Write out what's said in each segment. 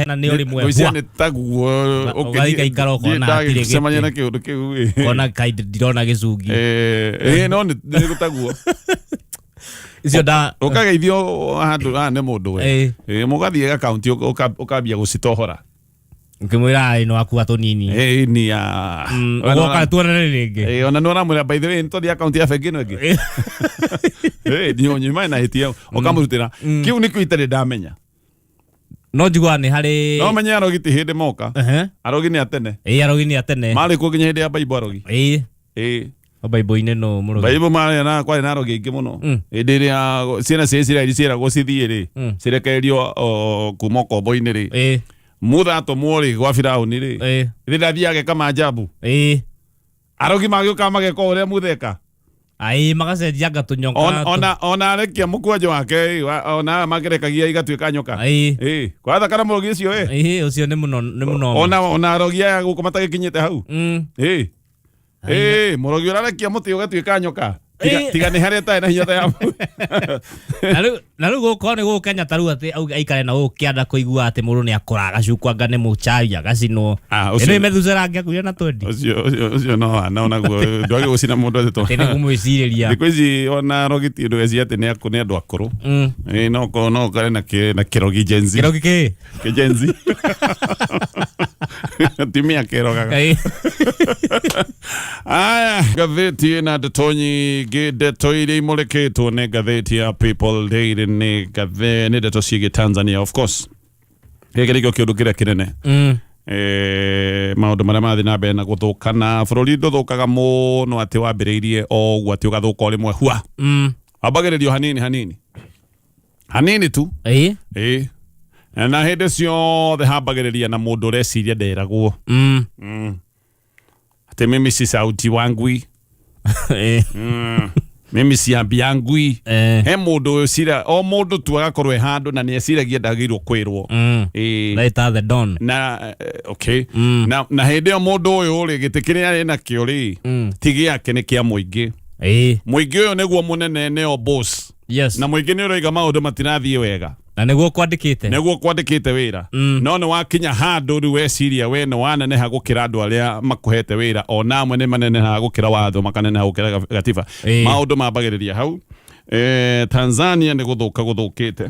na nĩ o rĩmwe Ngwĩciria hwa. nĩ taguo Ũgaikaikara ũkona hatirĩ gĩtĩ. gĩcemania na kĩũndũ kĩu ĩ. Ona kaĩ ndirona gĩcungi. Eh, ĩ, no nĩ nĩ taguo. Icio nda Ũkageithio handũ haha nĩ mũndũ we. Ĩ. Ĩ, mũgathiĩ gakaunti ũkambia gũcitohora. Ũkĩmwĩra ĩ no akua tũnini. Ĩ, ni ya. Ũgoka tuonane rĩngĩ. Ĩ, ona nĩ ũramwĩra, by the way, nĩ tũthiĩ akaunti ya bengi ĩno ĩngĩ. Ĩ, nĩ ũnyuma na ATM ũkamũrutĩra. Kĩu nĩkĩo itarĩ ndamenya. No njiguaga nĩ harĩ No menye arogi ti hĩndĩ moka. Arogi nĩ a tene. Ĩ, arogi nĩ a tene. Marĩ kuo nginya hĩndĩ ya Bible arogi. Ĩ. Ĩ. Bible-inĩ no mũrogi. Bible marĩ na kwarĩ na arogi aingĩ mũno. Hĩndĩ ĩrĩa ciana cia Isiraeli cieragwo cithiĩ rĩ, cirekererio o, kuma ũkombo-inĩ rĩ. Ĩ. Mutha atũmwo rĩ gwa Firaũni rĩ. Ĩ. Githĩ ndathiaga ageka maajabu. Ĩ. Arogi magĩũka mageka o ũrĩa Mutha eka. Ai magacenjia anga tũnyoka. Ona arekia mũkwanjũ wake ĩ, ona aya magerekagia igatuĩka nyoka. Ĩ. Ĩ, kwathakana mũrogi ũcio ĩ. Ĩ, ũcio nĩ mũno nĩ mũno. Ona arogi aya gũkũ matagĩkinyĩte hau. Ĩ. Ĩ, mũrogi ũrarekia mũtĩ ũgatuĩka nyoka. Tiga, tiga nĩ harĩa ĩtarĩ na hinya ta ya Na rĩu gũkorwo nĩ gũkũ Kenya ta rĩu atĩ auge aikare na gũkũ kĩanda kũigua atĩ mũndũ nĩ akũra agacukwo anga nĩ mũchawi agacinwo. Ah, ũcio- Ĩno Methusela angĩakuire na twendi. Ũcio no wana onaguo ndwagĩ gũcina mũndũ atĩ Atĩ nĩ kũmwĩcirĩria. Thikũ ici ona arogi ti ndũgecirie atĩ nĩ andũ akũrũ. Ĩ, no ũkore na kĩrogi Gen Z. Kĩrogi kĩ? Kĩ Gen Z. Ti mĩaka ĩrogaga. Ĩ. Aya, ngathĩti ĩna ndeto nyingĩ, ndeto iria imũrĩkĩtwo nĩ ngathĩti ya People Daily nĩ nĩ ndeto ciĩgiĩ Tanzania, of course. Gĩkĩ nĩkĩo kĩũndũ kĩrĩa kĩnene. Maũndũ marĩa marathiĩ na mbere na gũthũka, na bũrũri ndũthũkaga mũno atĩ wambĩrĩirie o ũguo atĩ ũgathũka o rĩmwe hua. Wambagĩrĩrio hanini hanini. Hanini tu. Ĩ. Ĩ. Na hĩndĩ ciothe hambagĩrĩria na mũndũ ũreciria nderagwo. Ati mimi si sauti wangui. Mimi si ambiangui. He mũndũ ũcira o mũndũ tu agakorwo e handũ na nĩ eciragia ndagĩrĩirwo kwĩrwo. Ĩ. Later the don. Na okay. Na hĩndĩ ĩyo mũndũ ũyũ rĩ, gĩtĩ kĩrĩa arĩ nakĩo rĩ, ti gĩake, nĩ kĩa mũingĩ. Ĩ. Mũingĩ ũyũ nĩguo mũnene, nĩo boss. Na mũingĩ nĩ ũroiga maũndũ matirathiĩ wega. Na nĩguo kwandĩkĩte. Nĩguo kwandĩkĩte wĩra. No nĩ wakinya handũ rĩu weciria we nĩ waneneha gũkĩra andũ arĩa makũhete wĩra, ona amwe nĩ manenehaga gũkĩra watho, makaneneha gũkĩra gatiba. Maũndũ mambagĩrĩria hau. Tanzania nĩ gũthũka gũthũkĩte.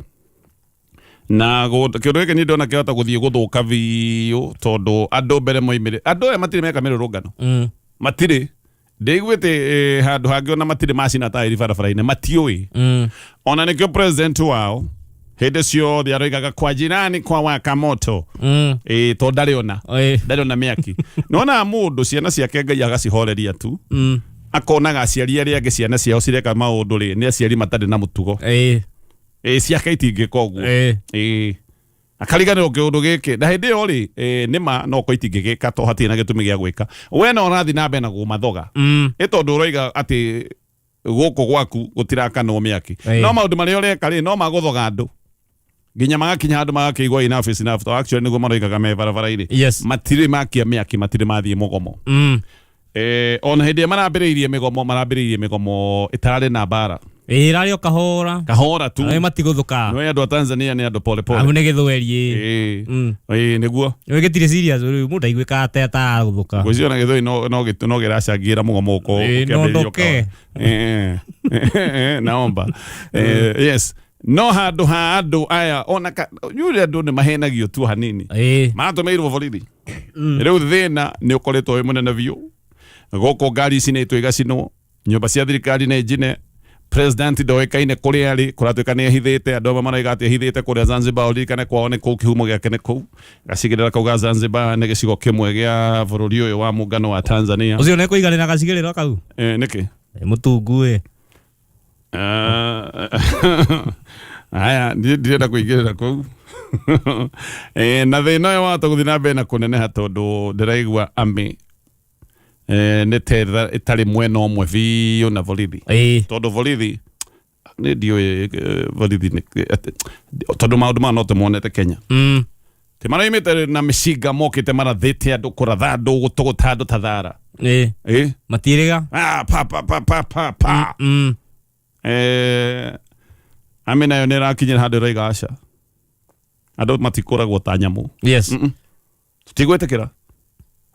Na kĩũndũ gĩkĩ niĩ ndona kĩhota gũthiĩ gũthũka biũ, tondũ andũ mbere moimĩre, andũ aya matirĩ meka mĩrũrũngano. Matirĩ. Ndĩiguĩte handũ hangĩ ona matirĩ macina taĩri barabara-inĩ, matiũĩ. Ona nĩkĩo president wao hĩndĩ ciothe aroigaga kwa jirani kwa waka moto. Tondũ ndarĩ ona. Ndarĩ ona mĩaki. Nĩwonaga mũndũ ciana ciake Ngai agacihoreria tu. Akonaga aciari arĩa angĩ ciana ciao cireka maũndũ rĩ, nĩ aciari matarĩ na mũtugo. Ciake itingĩka ũguo. Akariganĩrwo kĩũndũ gĩkĩ na hĩndĩ ĩyo rĩ, nĩma no ko itingĩgĩka to hatirĩ na gĩtũmi gĩa gwĩka. We no ũrathiĩ na mbere na kũmathoga. Ĩ tondũ ũroiga atĩ gũkũ gwaku gũtirakanwo mĩaki. No maũndũ marĩa ũreka rĩ, no magũthoga andũ. Nginya magakinya handũ magakĩigua enough is enough. To actually nĩguo maroigaga me barabara-inĩ. Matirĩ makia mĩaki, matirĩ mathiĩ mũgomo. Ona hĩndĩ ĩrĩa marambĩrĩirie mĩgomo, marambĩrĩirie mĩgomo ĩtararĩ na mbara. Ĩ, ĩrarĩ o kahora. Kahora tu. Nĩ matigũthũka. Nĩ andũ a Tanzania nĩ andũ pole pole. Amu nĩ gĩthweri, ĩ. Ĩ. Ĩ, nĩguo. Nĩ gĩtirĩ serious rĩu, mũndũ aiguĩkaga ta ataragũthũka. Ngwĩciria ona gĩthweri no kĩracangĩra mũgomo ũko Ĩ, no ũkĩambĩrĩrio ndoke. kahora. Naomba. Yes. No handũ ha andũ aya ona ka, yule andũ nĩ mahenagio tu hanini. Maratũmĩirwo borithi. Rĩu thĩna nĩ ũkoretwo wĩ mũnene biũ. Gũkũ ngari icinĩtwo igacinwo, nyũmba cia thirikari nĩ njine, president ndoĩkaine kũrĩa arĩ, kũratuĩka nĩ ehithĩte, andũ amwe maroiga atĩ ehithĩte kũrĩa Zanzibar, ũririkane kwao nĩ kũu, kĩhumo gĩake nĩ kũu. Gacigĩrĩra kau ga Zanzibar nĩ gĩcigo kĩmwe gĩa bũrũri ũyũ wa mũngano wa Tanzania. Ũcio nĩ kũiganĩra gacigĩrĩra kau? Nĩkĩ? Mũtungu ĩ. Aya, niĩ ndirenda kũingĩrĩra kũu. Na thĩna ũyũ wahota gũthiĩ na mbere na kũneneha tondũ ndĩraigua army nĩ ta ĩtarĩ mwena ũmwe biũ na borithi. Tondũ borithi nĩ ndiũĩ borithi tondũ maũndũ maya no tũmonete Kenya. Ti maraimĩte na mĩcinga mokĩte marathĩte andũ, kũratha andũ, gũtũgũta andũ ta thara. Matiĩrĩga. Ah, pa pa pa pa pa pa. Army nayo nĩ ĩrakinyĩra handũ ĩroiga aca. Andũ matikũragwo ta nyamũ. Yes. Tũtigwĩtĩkĩra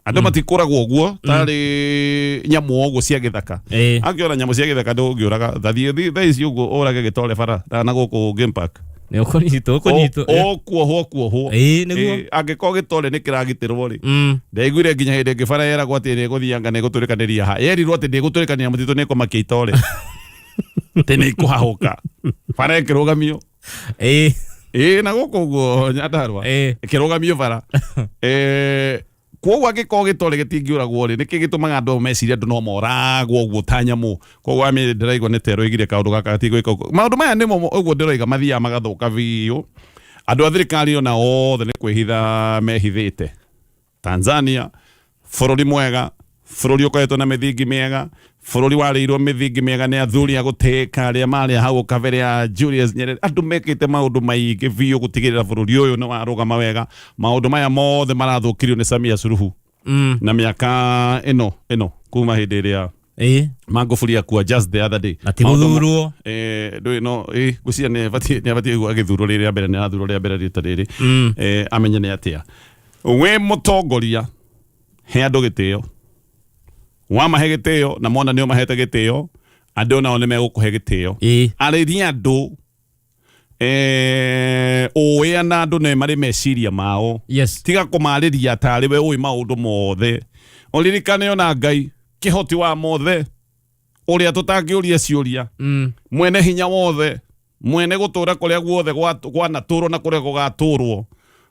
andũ matikũragwo ũguo tarĩ nyamũ ũguo cia gĩthaka. Angĩona nyamũ cia gĩthaka ndũngĩũraga thathiĩ thaa ici ũguo ũrage gĩtore bara na gũkũ game park. Nĩ ũkũnyitwo, ũkũnyitwo. Ũkuohwo kuohwo. Ĩĩ, nĩguo. Angĩkorwo gĩtore nĩ kĩragitĩrwo rĩ, ndaiguire nginya hĩndĩ ĩngĩ bara yeragwo atĩ nĩ ĩgũthianga nĩ ĩgũtũrĩkanĩria ha yerirwo atĩ ndĩgũtũrĩkanĩria mũtitũ nĩ ĩkũmakia itore atĩ nĩ ikũhahũka bara ĩkĩrũgamio. Ĩĩ, na gũkũ ũguo Nyandarua ĩkĩrũgamio bara. Koguo angĩkorwo gĩtore gĩtingĩũragwo rĩ, nĩkĩ gĩtũmaga andũ mecirie andũ no moragwo ũguo ta nyamũ? Koguo ami ndĩraigua nĩ tero ĩgire kaũndũ gaka gatigwĩka ũguo. Maũndũ maya nĩmo ũguo ndĩroiga mathiaga magathũka biũ. Andũ a thirikari ona othe nĩ kwĩhitha mehithĩte. Tanzania bũrũri mwega, bũrũri ũkoretwo na mĩthingi mĩega, bũrũri warĩirwo mĩthingi mĩega nĩ athuri a gũtĩĩka arĩa marĩ hau kabere ya Julius Nyerere. Andũ mekĩte maũndũ maingĩ biũ gũtigĩrĩra bũrũri ũyũ nĩ warũgama wega. Maũndũ maya mothe marathũkirio nĩ Samia Suluhu na mĩaka ĩno ĩno kuma hĩndĩ ĩrĩa Magufuli akua just the other day. Na ti gũthurwo. Ndũĩ no ngwĩciria nĩ abatiĩ agĩthurwo rĩrĩa mbere, nĩ arathurwo rĩa mbere rita rĩrĩ. Amenye nĩ atĩa wĩ mũtongoria, he andũ gĩtĩo, wamahe gĩtĩo na mona nĩ ũmahete gĩtĩo, andũ nao nĩ megũkũhe gĩtĩo. Arĩria andũ ũĩ na andũ nĩ marĩ meciria mao. Tiga kũmarĩria tarĩ we ũĩ maũndũ mothe. Ũririkane ona Ngai kĩhoti wa mothe ũrĩa tũtangĩũria ciũria, mwene hinya wothe, mwene gũtũra kũrĩa guothe gwanatũrwo na kũrĩa gũgatũrwo,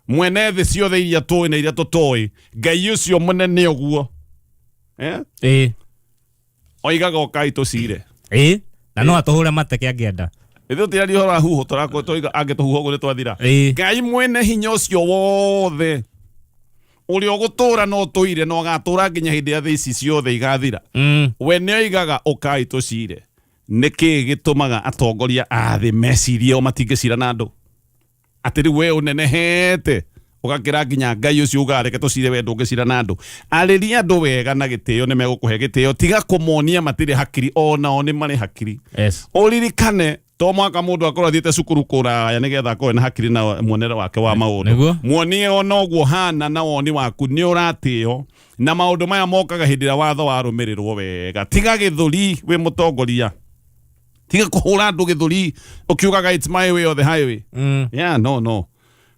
mwene thĩ ciothe iria tũĩ na iria tũtoĩ, Ngai ũcio mũnene ũguo oigaga ũkai tũcire. Na no atũhũre mateke angĩenda. Ithuĩ tũtiraria ũhoro wa huho, tũroiga angĩtũhuha ũguo nĩ twathira. Ngai mwene hinya ũcio wothe ũrĩa ũgũtũra no ũtũire na ũgatũra nginya hĩndĩ ya thĩ ici ciothe igathira, we nĩ oigaga ũkai tũcire. Nĩkĩ gĩtũmaga atongoria a thĩ mecirie o matingĩcira na andũ? Atĩ rĩu we ũnenehete ũgakĩra nginya Ngai ũcio ugaga reke tũcire, we ndũngĩcira na andũ. Arĩria andũ wega na gĩtĩo, nĩ megũkũhe gĩtĩo. Tiga kũmonia matirĩ hakiri, onao nĩ marĩ hakiri. Ũririkane to mwaka mũndũ akorwo athiĩte cukuru kũraya nĩgetha akorwo na hakiri na muonere wake wa maũndũ. Muonie ona ũguo hana na woni waku nĩ ũratĩo, na maũndũ maya mokaga hĩndĩ ĩrĩa watho warũmĩrĩrwo wega. Tiga gĩthũri wĩ mũtongoria, tiga kũhũra andũ gĩthũri ũkiugaga it's my way or the highway. Yeah, no no,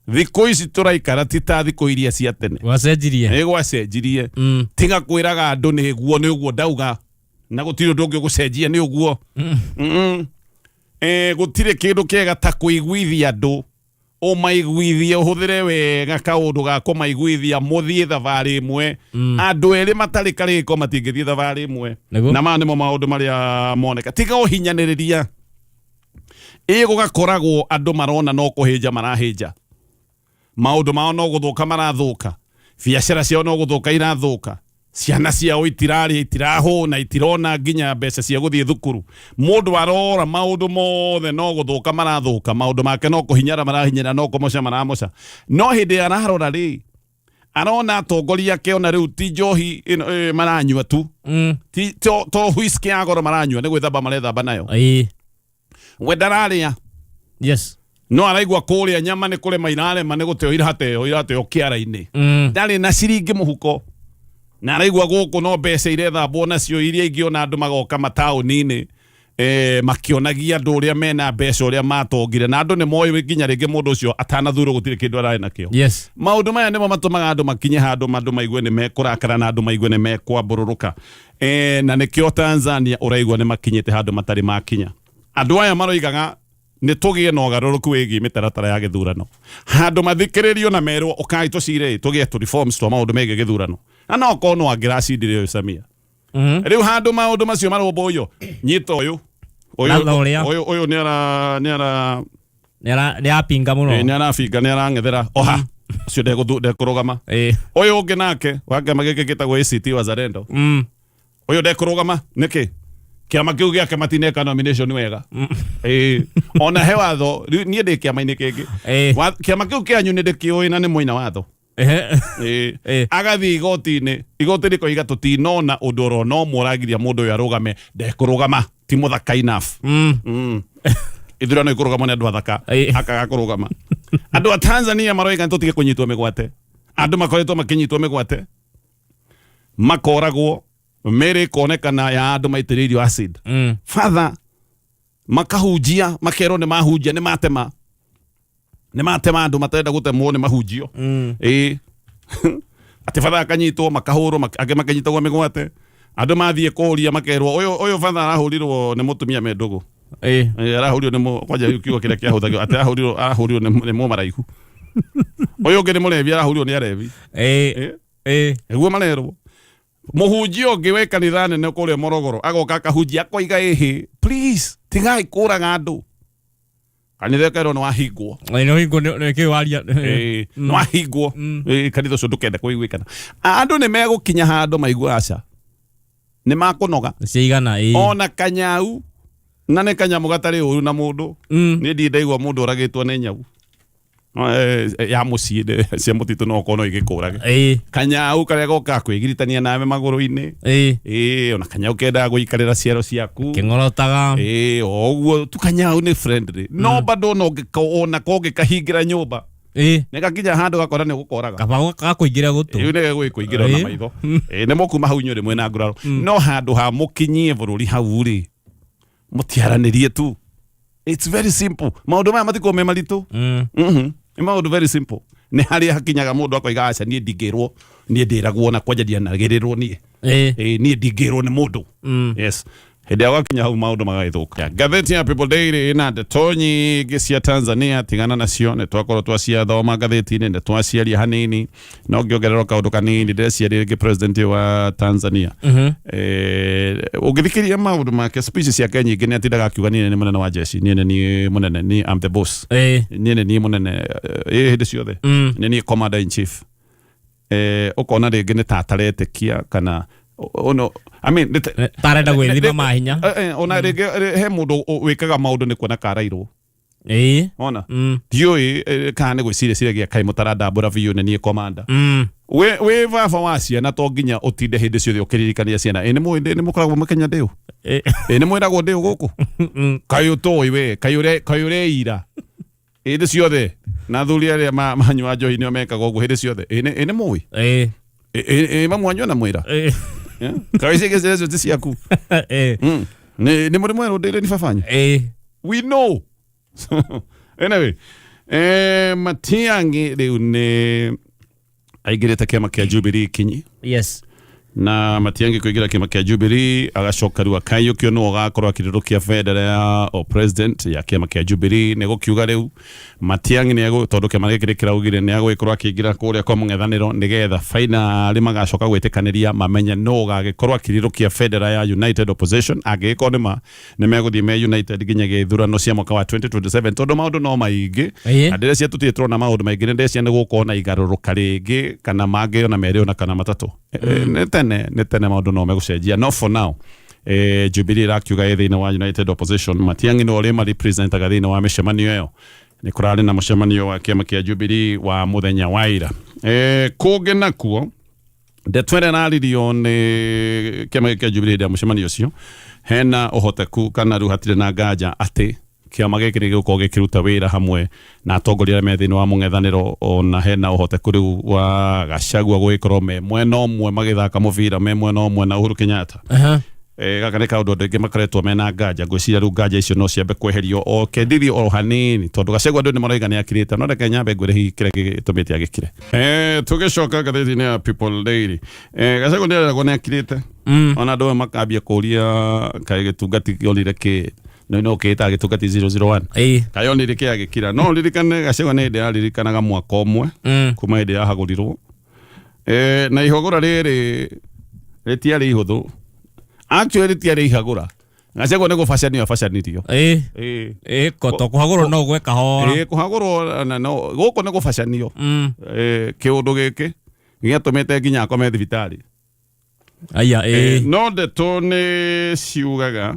thikũ ici tũraikara ti ta thikũ iria cia tene. Gwacenjirie. Ĩ, gwacenjirie. Tiga kwĩraga andũ nĩguo nĩ ũguo ndauga na gũtirĩ ũndũ ũngĩ ũgũcenjia nĩ ũguo. Gũtirĩ kĩndũ kĩega ta kũiguithia andũ, ũmaiguithie, ũhũthĩre wega kaũndũ ga kũmaiguithia, mũthiĩ thabarĩ ĩmwe. Andũ erĩ matarĩ karĩko matingĩthiĩ thabarĩ ĩmwe. Na maya nĩmo maũndũ marĩa moneka. Tiga ũhinyanĩrĩria. Ĩ gũgakoragwo andũ marona no kũhĩnja marahĩnja, maũndũ mao no gũthũka marathũka, biacara ciao no gũthũka irathũka, ciana ciao itirarĩa, itirahũna, itirona nginya mbeca cia gũthiĩ thukuru. Mũndũ arora maũndũ mothe no gũthũka marathũka, maũndũ make no kũhinyara marahinyara, no kũmoca maramoca. No hĩndĩ ararora rĩ, arona atongoria ake ona rĩu ti njohi ĩno, maranyua tu, ti to whisky ya goro maranyua, nĩ gwĩthamba marethamba nayo. We ndararĩa. No araigua kũrĩa nyama nĩ kũrema irarema, nĩ gũteo irateo irateo kĩara-inĩ. Ndarĩ na ciringi mũhuko, na araigua gũkũ no mbeca irethambwo nacio iria ingĩ ona andũ magoka mataũni-inĩ makĩonagia andũ ũrĩa mena mbeca ũrĩa matongire, na andũ nĩ moĩ nginya rĩngĩ mũndũ ũcio atanathurwo gũtirĩ kĩndũ ararĩ nakĩo. Maũndũ maya nĩmo matũmaga andũ makinye handũ andũ maigue nĩ mekũrakara na andũ maigue nĩ mekwambũrũrũka. Na nĩkĩo Tanzania ũraigua nĩ makinyĩte handũ matarĩ makinya. Andũ aya maroigaga nĩ tũgĩe na ũgarũrũku wĩgiĩ mĩtaratara ya gĩthurano, handũ mathikĩrĩrio na merwo ũkai tũcire tũgĩe tũ reforms twa maũndũ megiĩ gĩthurano, na no korwo no angĩracindire ũyũ Samia. Rĩu handũ maũndũ macio marũmbũiyo, nyita ũyũ ũyũ ũyũ nĩ ara nĩ ara Nĩ arapinga mũno. Nĩ arabinga, nĩ arang'ethera oha ũcio ndekũrũgama. Ũyũ ũngĩ nake wa kĩama gĩkĩ gĩtagwo ACT Wazalendo, ũyũ ndekũrũgama nĩkĩ? Kĩama kĩu gĩake matineka nomination wega. Ona he watho rĩu niĩ ndĩ kĩama-inĩ kĩngĩ. Kĩama kĩu kĩanyu nĩ ndĩkĩũĩ na nĩ moina watho. Agathiĩ igoti-inĩ, igoti rĩkoiga tũtinona ũndũ oro no ũmwe ũragiria mũndũ ũyũ arũgame, ndekũrũgama, ti mũthaka enough. Ithurano ikũrũgamwo nĩ andũ athaka. Akaga kũrũgama. Andũ a Tanzania maroiga nĩ tũtige kũnyitwo mĩgwate. Andũ makoretwo makĩnyitwo mĩgwate, makoragwo, mĩĩrĩ ĩkonekana ya andũ maitĩrĩirio acid. Father makahunjia, makerwo nĩ mahunjia, nĩ matema, nĩ matema andũ matarenda gũtemwo nĩ mahunjio. Ĩĩ, atĩ batha akanyitwo, makahũrwo, angĩ makanyitagwo mĩgwate. Andũ mathiĩ kũria makerwo ũyũ ũyũ batha arahũrirwo nĩ mũtumia me ndũgũ. Ĩĩ, arahũrirwo nĩ kwanja rĩu kiugo kĩrĩa kĩahũthagĩrwo atĩ arahũrirwo nĩ mũmaraihu. Ũyũ ũngĩ nĩ mũrebi, arahũrirwo nĩ arebi. Ĩĩ. Nĩguo marerwo. Mũhunjia ũngĩ wĩ kanitha nene kũrĩa Morogoro agoka akahunjia akoiga, ĩhĩ, please tigai kũraga andũ. Kanitha ĩkerwo nĩ wahingwo. Ĩĩ, nĩ wahingwo nĩ kĩ waria? Ĩĩ, nĩ wahingwo. Ĩĩ, kanitha ũcio ndũkende kũiguĩkana. Andũ nĩ megũkinya handũ maigua aca nĩ makũnoga. Ciigana, ĩĩ. Ona kanyau na nĩ kanyamũ gatarĩ ũru na mũndũ. Niĩ ndirĩ ndaigua mũndũ oragĩtwo nĩ nyau. No, ya mũciĩ cia mũtitũ no ũkorwo no igĩkũrage. Kanyau karĩa gokaga kwĩgiritania nawe magũrũ-inĩ. Ĩĩ, ona kanyau kendaga gũikarĩra ciero ciaku. Kĩng'orotaga. Ĩĩ, o ũguo tu kanyau nĩ friendly, no bado ona ona kongĩkahingĩra nyũmba, nĩ gakinya handũ gakora nĩ ũgũkoraga. Kaba gakũingĩra gũtũ. Ĩu nĩ gagũkũingĩra ona maitho. Ĩĩ, nĩ mũkuma hau inyuĩ mwĩna nguraro, no handũ ha mũkinyie bũrũri hau rĩ, mũtiaranĩrie tu. It's very simple. Maũndũ maya matikorwo me maritũ. Nĩ maũndũ very simple. Nĩ harĩa hakinyaga mũndũ akoiga, aca, niĩ ndingĩrwo, niĩ ndĩragwo na kwanja ndianagĩrĩrwo niĩ. Ĩĩ, niĩ ndingĩrwo nĩ mũndũ. Yes, hĩndĩ ĩrĩa gwakinya hau maũndũ magagĩthũka. Ngathĩti ya People Daily ĩna ndeto nyingĩ cia Tanzania, tigana nacio, nĩ twakorwo twaciathoma ngathĩti-inĩ, nĩ twaciaria hanini. No ngĩongererwo kaũndũ kanini, ndĩreciria rĩngĩ president wa Tanzania, ũngĩthikĩrĩria maũndũ make, speech ciake nyingĩ, nĩ atindaga akiuga, niĩ nĩ mũnene wa jeshi, niĩ nĩ niĩ mũnene, niĩ I'm the boss. Niĩ nĩ niĩ mũnene, hĩndĩ ciothe nĩ niĩ commander in chief. Ũkona rĩngĩ nĩ ta ataretĩkia kana ono, I mean, tarenda gwĩthima mahinya. Ona rĩngĩ he mũndũ wĩkaga maũndũ nĩ kuona karairwo. Ona ndiũĩ kana nĩ gwĩciria ciragia kaĩ mũtarandambũra biũ nĩ niĩ commander. Wĩ baba wa ciana, to nginya ũtinde hĩndĩ ciothe ũkĩririkania ciana, ĩ nĩ mũĩ nĩ mũkoragwo mũkenya ndĩũ, ĩ nĩ mwĩragwo ndĩũ gũkũ, kaĩ ũtoĩ we, kaĩ ũreira hĩndĩ ciothe. Na athuri arĩa manyua njohi nĩo mekaga ũguo hĩndĩ ciothe, ĩ nĩ mũĩ, ĩ mamwanyua na mwĩra. Kaĩ icio icio ti ciaku? Nĩ mũrĩ mwerũ ndĩrĩ nĩ babanyu. We know. Anyway, Matiang'i rĩu nĩ aingĩrĩte kĩama kĩa Jubilee kinyi. Na Matiang'i kũingĩra kĩama kĩa Jubilee, agacoka rĩu akaiyũkio nĩwe ũgakorwo akĩrĩrũkia bendera ya o president ya kĩama kĩa Jubilee. Nĩ gũkiuga rĩu Matiang'i nĩ tondũ kĩama gĩkĩ nĩ kĩraugire nĩ agũgĩkorwo akĩingĩra kũrĩa kwa mũng'ethanĩro nĩgetha finally magacoka gwĩtĩkanĩria mamenye nũ ũgagĩkorwo akĩrirũkia bendera ya United Opposition, angĩgĩkorwo nĩ ma nĩ megũthiĩ me united nginyagia ithurano cia mwaka wa 2027, tondũ maũndũ no maingĩ. Na ndĩreciria tũtirĩ tũrona maũndũ maingĩ, nĩ ndĩreciria nĩ gũkorwo na igarũrũka rĩngĩ kana mangĩ ona merĩ ona kana matatũ. Nĩ tene maũndũ no megũcenjia, no for now Jubilee ĩrakiuga ĩ thĩinĩ wa United Opposition. Matiang'i nĩwe ũrĩ marepresentaga thĩinĩ wa mĩcemanio ĩyo. Nĩ kũrarĩ na mũcemanio wa kĩama kĩa Jubilee wa mũthenya wa ira. Kũngĩ nakuo, ndeto ĩrĩa ĩraririo nĩ kĩama gĩkĩ kĩa Jubilee hĩndĩ ya mũcemanio ũcio, hena ũhoteku kana rĩu hatirĩ na nganja atĩ kĩama gĩkĩ nĩ gĩgũkorwo gĩkĩruta wĩra hamwe na atongoria arĩa me thĩinĩ wa mũng'ethanĩro. Ona hena ũhoteku rĩu wa Gachagua gũgĩkorwo me mwena ũmwe magĩthaka mũbira me mwena ũmwe na Uhuru Kenyatta. Gaka nĩ kaũndũ andũ aingĩ makoretwo mena nganja. Ngwĩciria rĩu nganja icio no ciambe kweherio o kendiri o hanini, tondũ Gachagua andũ nĩ maroiga nĩ akirĩte, no reke nyambe ngwĩre hihi kĩrĩa gĩtũmĩte agĩkire. Tũgĩcoka ngathĩti-inĩ ya People Daily, Gachagua nĩ areragwo nĩ akirĩte. Ona andũ amwe makambia kũria kaĩ gĩtungati kĩonire kĩ no kĩĩtaga gĩtungati 001, kaĩ onire kĩ agĩkira. No ũririkane Gachagua nĩ hĩndĩ yaririkanaga mwaka ũmwe kuma hĩndĩ yahagũrirwo. Na ihagũra rĩrĩ rĩtiarĩ ihũthũ, actually rĩtiarĩ ihagũra. Gachagua nĩ gũbacanio abacanirio. Ĩĩ, ko to kũhagũrwo no gwe kahora. Ĩĩ, kũhagũrwo na no gũkũ nĩ gũbacanio. Kĩũndũ gĩkĩ gĩatũmĩte nginya akome thibitarĩ. Aya, ĩĩ. No ndeto nĩ ciugaga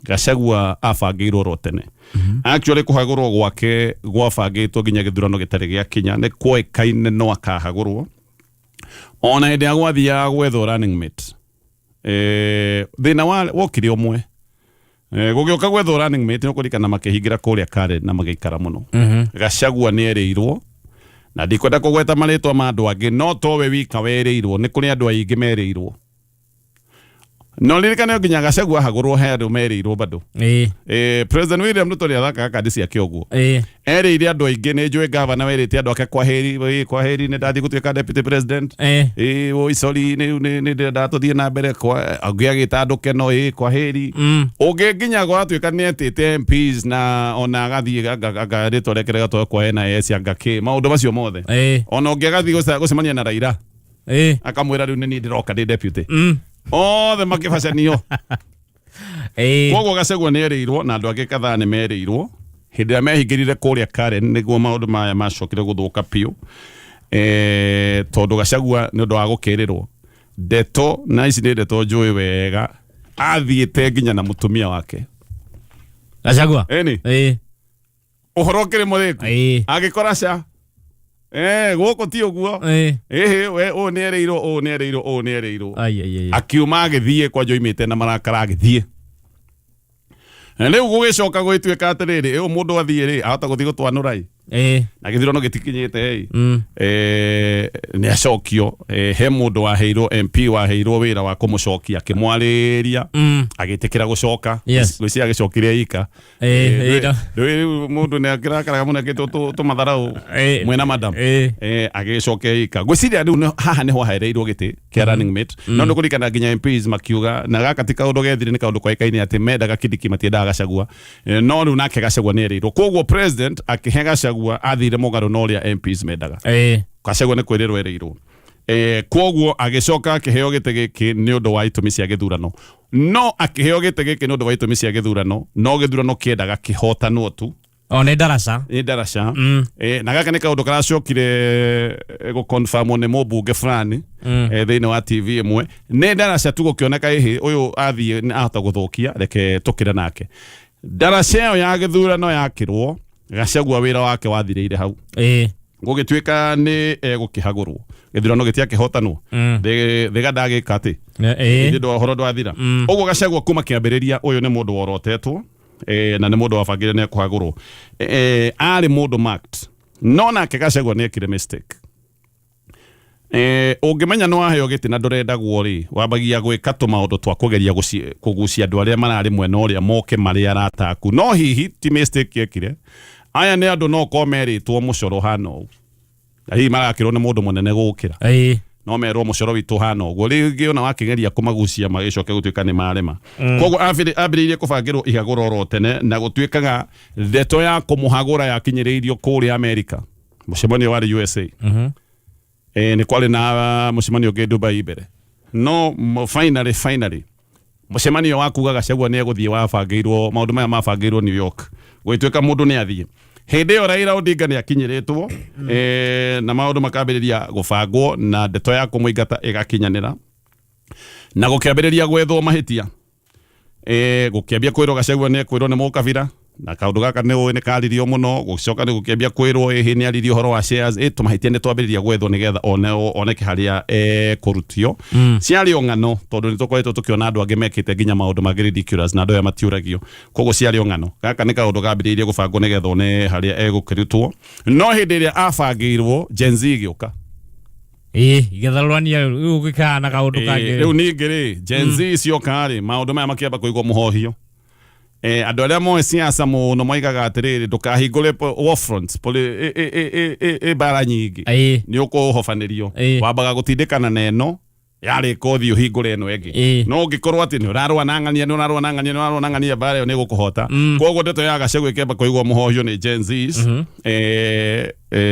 Gachagua abangĩirwo ro tene. Actually kũhagũrwo gwake gwabangĩtwo nginya gĩthurano gĩtarĩ gĩakinya, nĩ kwoĩkaine no akahagũrwo. Ona hĩndĩ ya gwathiaga gwethwo running mate, thĩna wokire ũmwe. Gũgĩũka gwethwo running mate, nĩ ũkũririkana makĩhingĩra kũrĩa Karen na magĩikara mũno. Gachagua nĩ erĩirwo, na ndikwenda kũgweta marĩtwa ma andũ angĩ, no towe wika werĩirwo, nĩ kũrĩ andũ aingĩ merĩirwo. No ririkane nginya Gachagua ahagũrwo he andũ merĩirwo bado. President William Ruto nĩ athakaga kandi ciake ũguo. Erĩire andũ aingĩ, nĩ njũĩ gavana werĩte andũ ake kwaheri, kwaheri, nĩ ndathiĩ gũtuĩka deputy president. Oi sorry, nĩ nĩ ndĩrenda tũthiĩ na mbere kwa ũngĩ agĩta andũ keno, kwaheri. Ũngĩ nginya gwatuĩka nĩ etĩte MPs na ona agathiĩ anga rĩtwa rĩake rĩgatwarwo kwa NIS, anga kĩ maũndũ macio mothe. Ona ũngĩ agathiĩ gũcemania na Raila akamwĩra rĩu nĩ niĩ ndĩroka ndĩ deputy. Othe makĩbacanio. Koguo Gachagua nĩ erĩirwo na andũ angĩ kadhaa nĩ merĩirwo hĩndĩ ĩrĩa mehingĩrire kũrĩa Karen, nĩguo maũndũ maya macokire gũthũka biũ, tondũ Gachagua nĩ ũndũ wa gũkĩrĩrwo ndeto, na ici nĩ ndeto njũĩ wega, athiĩte nginya na mũtumia wake. Gachagua. Ĩni. Ũhoro ũkĩrĩ mũrĩku. Agĩkora ca gũkũ ti ũguo. Ĩhĩ we, ũũ nĩ erĩirwo, ũũ nĩ erĩirwo, ũũ nĩ erĩirwo. Ai ai ai. Akiuma agĩthiĩ kwanja oimĩte na marakara agĩthiĩ. Na rĩu gũgĩcoka gũgĩtuĩka atĩrĩrĩ, ĩ mũndũ athiĩ rĩ, ahota gũthiĩ gũtwanũra ĩ, na gĩthurano gĩtikinyĩte ĩ. Nĩ acokio, he mũndũ waheirwo, MP waheirwo wĩra wa kũmũcokia, akĩmwarĩria, agĩtĩkĩra gũcoka. Ngwĩciria agĩcokire ika. Rĩu mũndũ nĩ akĩrakaraga mũno akĩtwo tũmatharau mwena madam. Agĩcokia ika. Ngwĩciria rĩu haha nĩho ahereirwo gĩtĩ kĩa running mate, no nĩ kũririkana nginya MPs makiuga, na gaka ti kaũndũ gethire, nĩ kaũndũ koĩkaine atĩ mendaga Kindiki, matiendaga Gachagua. No rĩu nake Gachagua nĩ erĩirwo, koguo president akĩhe Gachagua athire mũgarũ na ũrĩa MPs mendaga. Gachagua nĩ kwĩrĩrwo erĩirwo. Koguo agĩcoka akĩheo gĩtĩ gĩkĩ nĩ ũndũ wa itũmi cia gĩthurano, no akĩheo gĩtĩ gĩkĩ nĩ ũndũ wa itũmi cia gĩthurano, no gĩthurano kĩendaga kĩhotanwo tu. O nĩ ndaraca. Nĩ ndaraca. Na gaka nĩ kaũndũ karacokire gũconfirmwo nĩ mũmbunge fulani thĩinĩ wa TV ĩmwe. Nĩ ndaraca tu, gũkĩoneka ĩhĩ ũyũ athiĩ nĩ ahota gũthũkia, reke tũkĩre nake. Ndaraca ĩyo ya gĩthurano yakĩrwo, Gachagua wĩra wake wathirĩire hau. Gũgĩtuĩka nĩ egũkĩhagũrwo, gĩthurano gĩtiakĩhotanwo. Thĩga ndagĩka atĩ Ithe ũhoro ndwathira. Ũguo Gachagua kuma kĩambĩrĩria, ũyũ nĩ mũndũ worotetwo, na nĩ mũndũ wabangire nĩ ekũhagũrwo. Arĩ mũndũ marked, no nake Gachagua nĩ ekire mistake. Ũngĩmenya nĩ waheo gĩtĩ na ndũrendagwo rĩ, wambagia gwĩka tũmaũndũ twa kũgeria kũgucia andũ arĩa mararĩ mwena ũrĩa moke marĩ arata aku. No hihi ti mistake ekire? Aya nĩ andũ no korwo merĩtwo mũcoro hana ũũ, na hihi marakĩrwo nĩ mũndũ mũnene gũkĩra, no merwo mũcoro witũ hana ũguo, rĩngĩ ona wakĩgeria kũmagucia magĩcoke gũtuĩka nĩ marema. Koguo ambĩrĩirie kũbangĩrwo ihagũro oro tene, na gũtuĩkaga ndeto ya kũmũhagũra yakinyĩrĩirio kũrĩa Amerika, mũcemanio warĩ USA. Nĩ kwarĩ na mũcemanio ũngĩ Dubai mbere, no finally mũcemanio wa kuga Gachagua nĩ egũthiĩ wabangĩirwo, maũndũ maya mabangĩirwo New York, gũgĩtuĩka mũndũ nĩ athiĩ. Hĩndĩ ĩyo Raila Odinga nĩ akinyĩrĩtwo, na maũndũ makambĩrĩria gũbangwo na ndeto ya kũmũingata ĩgakinyanĩra na gũkĩambĩrĩria gwethwo mahĩtia. Gũkĩambia kwĩrwo Gachagua nĩ ekwĩrwo nĩ mũkabira, na kaũndũ gaka nĩ ũĩ nĩ karirio mũno. Gũcoka nĩ gũkĩambia kwĩrwo ĩhĩ nĩ aririe ũhoro wa shares, tũmahĩtia nĩ twambĩrĩria gwethwo nĩgetha one oneke harĩa ekũrutio. Ciarĩ o ng'ano, tondũ nĩ tũkoretwo tũkĩona andũ angĩ mekĩte nginya maũndũ mangĩ ridiculous na andũ aya matiũragio, koguo ciarĩ o ng'ano. Gaka nĩ kaũndũ kambĩrĩirie gũbangwo nĩgetha one harĩa egũkĩrutwo, no hĩndĩ ĩrĩa abangĩirwo Gen Z ĩgĩũka. Ĩĩ, igĩtharũrania rĩu gũgĩkana kaũndũ kangĩ. Rĩu ningĩ rĩ, Gen Z cioka rĩ, maũndũ maya makĩamba kũigwo mũhohio. Andũ arĩa moĩ siasa mũno moigaga atĩrĩrĩ, ndũkahingũre war fronts, ĩ mbara nyingĩ, nĩ ũkũhobanĩrio. Wambaga gũtindĩkana na ĩno, yarĩka ũthiĩ ũhingũre ĩno ĩngĩ. No ũngĩkorwo atĩ nĩ ũrarũa na ng'ania, nĩ ũrarũa na ng'ania, nĩ ũrarũa na ng'ania, mbara ĩyo nĩ ĩgũkũhota. Koguo ndeto ya Gachagua ĩkĩamba kũigwo mũhohio nĩ Gen Zs,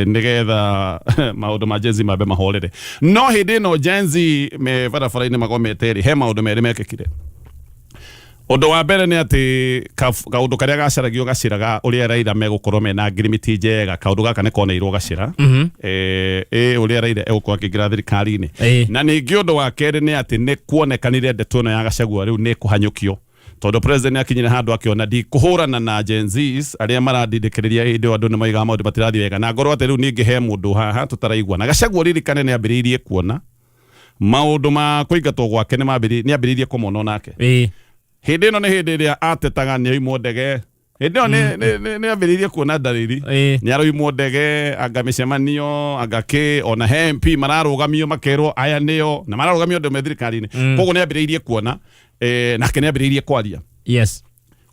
nĩgetha maũndũ ma Gen Z mambe mahorere. No hĩndĩ ĩno Gen Z me barabara-inĩ magomete rĩ, he maũndũ merĩ mekĩkire. Ũndũ wa mbere nĩ atĩ kaũndũ karĩa gacaragio gacĩra ga ũrĩa Raila megũkorwo mena ngirimiti njega, kaũndũ gaka nĩ koneirwo gacĩra, ũrĩa Raila egũkorwo akĩingĩra thirikari-inĩ. Na ningĩ ũndũ wa kerĩ nĩ atĩ nĩ kuonekanire ndeto ĩno ya Gachagua rĩu nĩ ĩkũhanyũkio, tondũ president nĩ akinyire handũ akĩona ndikũhũrana na Gen Zs arĩa marandindĩkĩrĩria. Hĩndĩ ĩyo andũ nĩ moigaga maũndũ matirathiĩ wega, na ngorwo atĩ rĩu ningĩ he mũndũ haha tũtaraiguana. Gachagua ririkane nĩ ambĩrĩirie kuona maũndũ ma kũingatwo gwake, nĩ ambĩrĩirie kũmona onake. Hĩndĩ ĩno nĩ hĩndĩ ĩrĩa atetaga nĩ oimwo ndege. Hĩndĩ ĩyo nĩ ambĩrĩirie kuona ndariri. Nĩ aroimwo ndege, anga mĩcemanio, anga kĩ, ona he MP mararũgamio makerwo aya nĩo, na mararũgamio andũ me thirikari-inĩ. Koguo nĩ ambĩrĩirie kuona, nake nĩ ambĩrĩirie kwaria.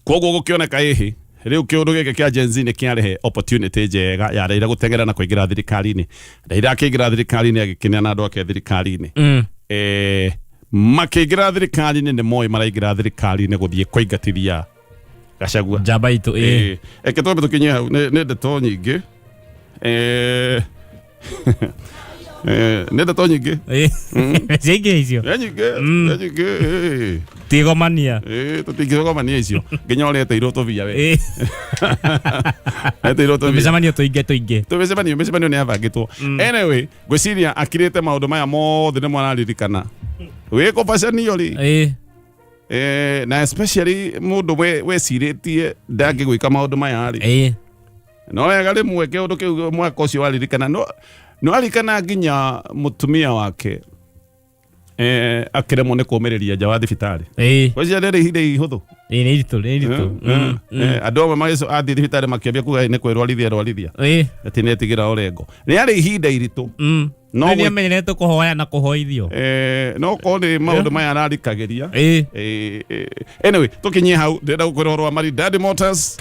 Koguo gũkĩoneka ĩhĩ, rĩu kĩũndũ gĩkĩ kĩa Gen Z nĩ kĩarehe opportunity njega ya Raila gũteng'era na kũingĩra thirikari-inĩ. Raila akĩingĩra thirikari-inĩ agĩkĩneana andũ ake thirikari-inĩ. Makĩingĩra thirikari-inĩ nĩ moĩ maraingĩra thirikari-inĩ gũthiĩ kũingatithia Gachagua. Njamba itũ, ĩĩ. Reke twambe tũkinye hau, nĩ ndeto nyingĩ. Nĩ ndeto nyingĩ. Ciaingĩ icio. Nĩ nyingĩ, nĩ nyingĩ. Tigomania. Tũtingĩgomania icio nginya ũrĩa eteirwo tũbia we. Eteirwo tũbia. Tũmĩcemanio tũingĩ tũingĩ. Tũmĩcemanio, mĩcemanio nĩ yabangĩtwo. Anyway, ngwĩciria akirĩte maũndũ maya mothe nĩ mwararirikana. Wĩkũbacanio rĩ. Na especially mũndũ wecirĩtie ndangĩgwĩka maũndũ maya rĩ. No wega rĩmwe kĩũndũ kĩu mwaka ũcio waririkana no no aririkana nginya mũtumia wake akĩremwo nĩ kũmĩrĩria nja wa thibitarĩ. Gwĩciria rĩrĩ ihinda ihũthũ. Ĩĩ, nĩ iritũ, nĩ iritũ. Andũ amwe magĩco athiĩ thibitarĩ makĩambia kuga nĩ kwĩrwarithia rwarithia. Atĩ nĩ etigĩra Orengo. Rĩarĩ ihinda iritũ. No Nĩ amenyerete kũhoya na kũhoithio. No korwo nĩ maũndũ maya ararikagĩria. Anyway, tũkinyie hau ndĩrenda gũkwĩra ũhoro wa Maridadi Motors.